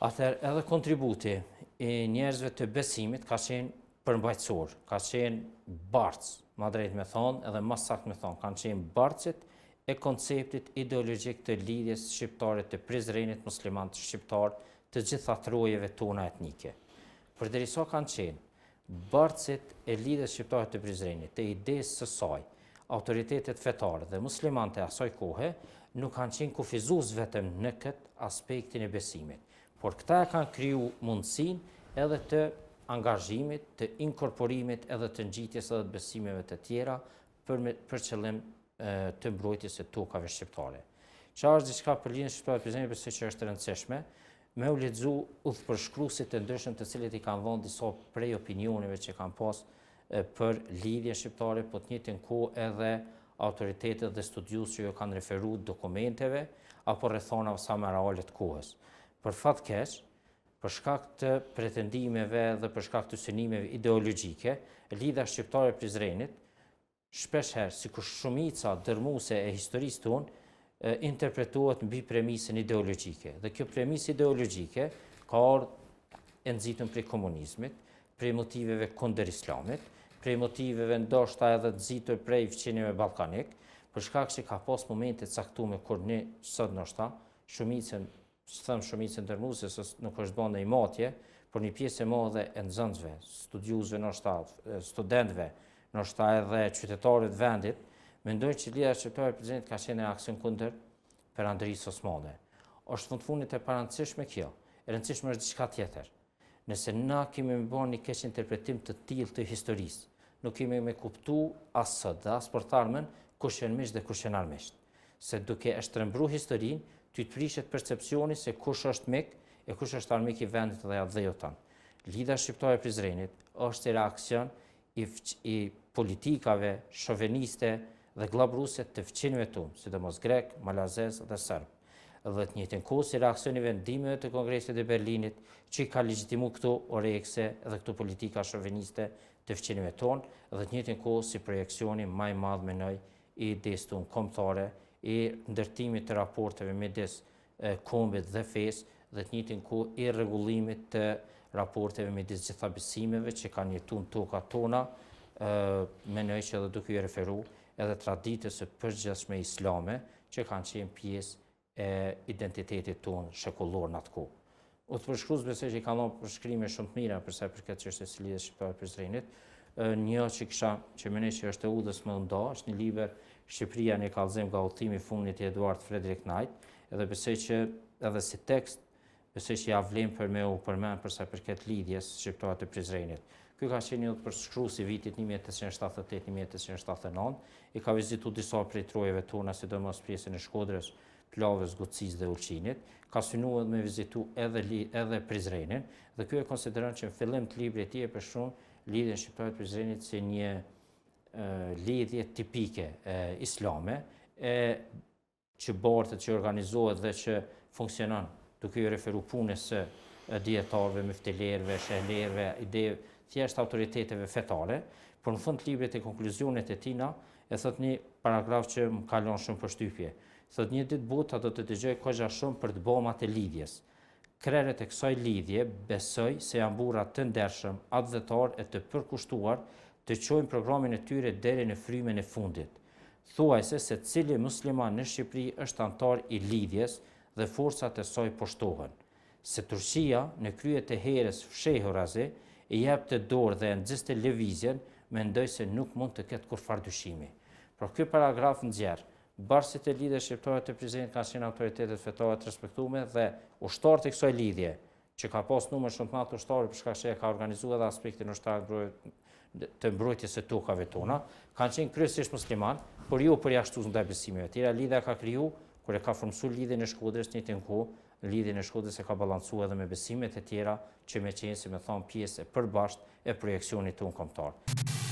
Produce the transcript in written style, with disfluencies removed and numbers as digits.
Atëherë edhe kontributi i njerëzve të besimit ka qenë përmbajtësor, ka qenë bartës, ma drejt me thonë, edhe ma saktë me thonë, kanë qenë bartësit e konceptit ideologjik të Lidhjes Shqiptare të Prizrenit muslimanët shqiptarë të gjitha trojeve tona etnike. Përderisa kanë qenë Bartësit e Lidhjes Shqiptare të Prizrenit, të idesë së saj, autoritetet fetare dhe muslimanët e asaj kohe nuk kanë qenë kufizues vetëm në këtë aspektin e besimit, por këta e kanë kriju mundësinë edhe të angazhimit, të inkorporimit edhe të ngjitjes edhe të besimeve të tjera për me, për qëllim të mbrojtjes së tokave shqiptare. Që është diçka për Lidhjen Shqiptare të Prizrenit, besoj që është e rëndësishme, me u lexu udhëpërshkruesit e ndryshëm të cilët i kanë dhënë disa prej opinioneve që kanë pas për Lidhjen Shqiptare, po të njëjtën kohë edhe autoritetet dhe studiues që ju kanë referu dokumenteve apo rrethanave sa më reale të kohës. Për fat keq, për shkak të pretendimeve dhe për shkak të synimeve ideologjike, Lidhja Shqiptare e Prizrenit Shpesh herë, sikur shumica dërrmuese e historisë tonë, interpretohet mbi premisën ideologjike. Dhe kjo premisë ideologjike ka ardhur e nxitun prej komunizmit, prej motiveve kundër islamit, prej motiveve ndoshta edhe të nxitur prej fqinjëve ballkanik, për shkak që ka pas momente të caktume kur ne sot ndoshta shumicën S'them shumicën dërrmuese se nuk është bërë ndonjë matje, por një pjesë e madhe e nxënësve, studiuesve ndoshta, studentëve, ndoshta edhe qytetarëve të vendit, mendojnë që Lidhja Shqiptare e Prizrenit ka qenë reaksion kundër Perandorisë Osmane. Është fund fundit e parëndësishme kjo. E rëndësishme është diçka tjetër. Nëse na kemi me bo një keqinterpretim të tillë të historisë, nuk kemi me kuptu as sot dhe as për t'ardhmen kush janë miqtë dhe kush janë armiqtë. Se duke e shtrembru historinë, ty të prishet percepcioni se kush është mik e kush është armik i vendit dhe atdheut tënd. Lidhja Shqiptare e Prizrenit është si reaksion i, i politikave shoveniste dhe gllabruese të fqinjve tonë, sidomos grek, malazez dhe serb. Dhe të njëjtën kohë si reaksion i vendimeve të Kongresit të Berlinit që i ka legjitimu këto orekse dhe këto politika shoveniste të fqinjve tonë, dhe të njëjtën kohë si projeksioni ma i madh menoj i idesë tonë kombëtare, i ndërtimit të raporteve midis kombit dhe fesë dhe të njëjtën kohë i rregullimit të raporteve midis gjitha besimeve që kanë jetu në tokat tona, menoj që edhe duke ju referu edhe traditës së përgjithshme islame që kanë qenë pjesë e identitetit tonë shekullor në atë kohë. Udhëpërshkrues besoj që i kanë dhënë përshkrime shumë të mira për sa i përket çështjes së Lidhjes Shqiptare të Prizrenit. Një që kisha që mendoj që është e udhës me nda, është një libër Shqipëria një kallëzim nga udhëtimi i fundit i Edward Frederick Knight, edhe besoj që edhe si tekst besoj që ja vlen për me u përmend për sa i përket Lidhjes Shqiptare të Prizrenit. Ky ka qenë një udhëpërshkrues i vitit 1878-1879, i ka vizitu disa prej trojeve tona, sidomos pjesën e Shkodrës, Plavës, Gucisë dhe Ulqinit, ka synu edhe me vizitu edhe, edhe Prizrenin, dhe ky e konsideron që në fillim të librit tij e përshkruan Lidhjen Shqiptare të Prizrenit si një lidhje tipike e, islame, e që bartet, që organizohet dhe që funksionon duke ju referu punës së dijetarëve, myftilerëve, shehlerëve, ide, thjesht autoriteteve fetare, por në fund të librit e konkluzionet e tina, e thot një paragraf që më ka lënë shumë përshtypje. Thot një ditë bota do të dëgjojë kogja shumë për të bomat e lidhjes. Krerët e kësaj lidhje besoj se janë burra të ndershëm, atdhetarë e të përkushtuar të çojnë programin e tyre deri në frymën e fundit. Thuajse secili musliman në Shqipëri është anëtar i Lidhjes dhe forcat e saj po shtohen. Se Turqia, në krye të herës fshehurazi, i jepte dorë dhe e nxiste lëvizjen, mendoj se nuk mund të ketë kurrfarë dyshimi. Pra ky paragraf nxjerr, Bartësit e Lidhjes Shqiptare të Prizrenit kanë qenë autoritetet fetare të respektume dhe ushtarët e kësaj lidhje, që ka pas numër shumë të madh të ushtarëve për shkak se e ka organizuar edhe aspektin ushtarak të mbrojtjes së tokave tona, kanë qenë kryesisht musliman, por jo përjashtues ndaj besimeve tjera. Lidhja ka kriju, kur e ka formësu lidhjen e Shkodrës, në njëjtën kohë, lidhjen e Shkodrës e ka balancu edhe me besimet e tjera që me qenë, si me thonë, pjesë e përbashkët e projeksionit tonë kombëtar.